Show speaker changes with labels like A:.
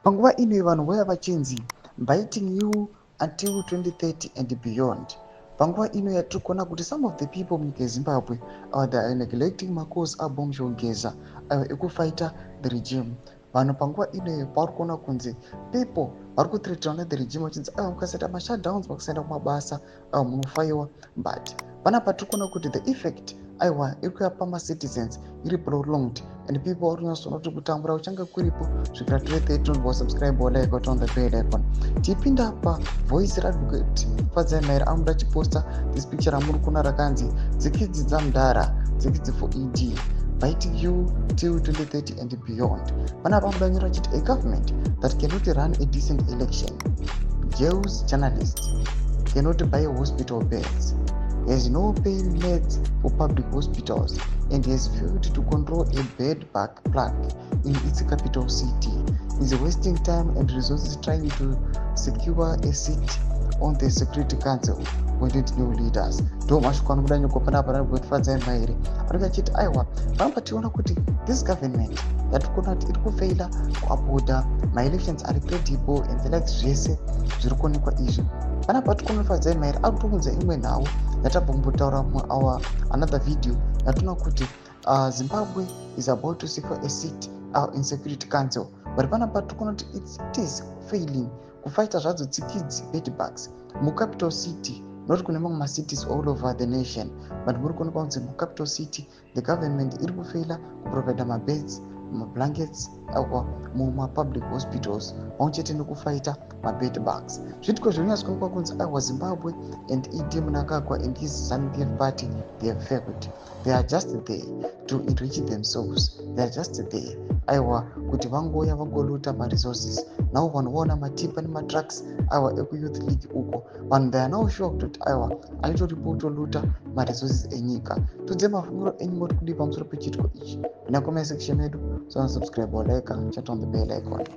A: Panguva ino vanhu vauya vachinzi biting you until 2030 and beyond. Panguva ino yatiri kuona kuti some of the people munyika yeZimbabwe, they are neglecting macalls aBombshell Geza ayo ekufighta the regime. Vanhu panguva inoyo pauri kuona kunzi people vari kuthreatenwa nethe regime, vachinzi aiwa, mukasaita mashutdowns, mukasaenda kumabasa, aiwa, munofaiwa. But panapa tiri kuona kuti the effect, aiwa, iri kuya pamacitizens iri prolonged and people vari kunyatsoona kuti kutambura kuchange kuripo svikira 2030. Subscribe, like, on the bell icon. Tipinda pavoice raAdvocate Fadzai Mahere, anoda achiposta this picture ramuri kuona rakanzi "Tsikidzi dzamudhara, tsikidzi for ED, biting you till 2030 and beyond". Panapa anoda nyora achiti a government that cannot run a decent election, jails journalists, cannot buy hospital beds, has no pain meds for public hospitals and has failed to control a bed bug plague in its capital city is wasting time and resources trying to secure a seat on the Security Council. We need new leaders. Ndo mashoko anobuda nyoko panapa raAdvocate Mahere. Anenge achiti aiwa, panapa tiona kuti this government yatiri kuona kuti iri kufeila kuupholda maelections ari credible and the likes. Zvese zviri kuonekwa izvi panapa tiri kuona Fadzai Mahere ari kutounza imwe nhau yatabva kumbotaura muour another video, yatoona kuti Zimbabwe is about to secure a seat in Security Council. But panapa tiri kuona kuti it is failing kufighta zvadzo tsikidzi, bedbugs mucapital city, not kune mamwe macities all over the nation, but muri kuonekwa kunzi mucapital city the government iri kufeila kuprovida mabeds, mablankets awa mumapublic hospitals, pamwe chete nekufighta mabed bugs. Zviitiko zviri kunzi aiwa, Zimbabwe and ED Mnangagwa and his ZANU-PF party, they have failed. They are just there to enrich themselves. They are just there, aiwa, kuti vangoya vangoloota maresources. Navo vanhu vaona matipa nematrucks, aiwa, ekuyouth league uko. Vanhu, they are now sure kutoti aiwa, aitoripo kutoloota maresources enyika. Tudze mafungiro enyu, moti kudii pamusoro pechiitiko ichi? Muna comment section yedu. So subscribe or like, chat on the bell icon.